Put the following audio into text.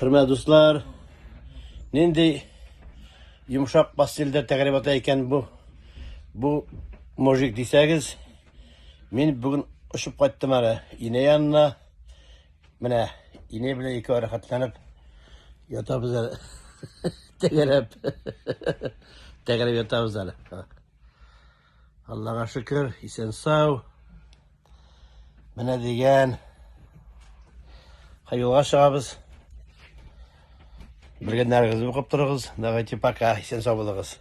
Хөрмәтле дуслар, нинди йомшак постельдә тәгәрәп ята икән бу бу мужик дисәгез, мин бүген очып кайттым әле инә янына. Менә инә белән икәү рәхәтләнеп ятабыз әле. Тәгәрәп. Тәгәрәп ятабыз әле. Аллага шөкер, исән сау. Менә дигән. Юлга чыгабыз. Белгәннәрегезне укып торыгыз. Давайте пока, исән сау булыгыз.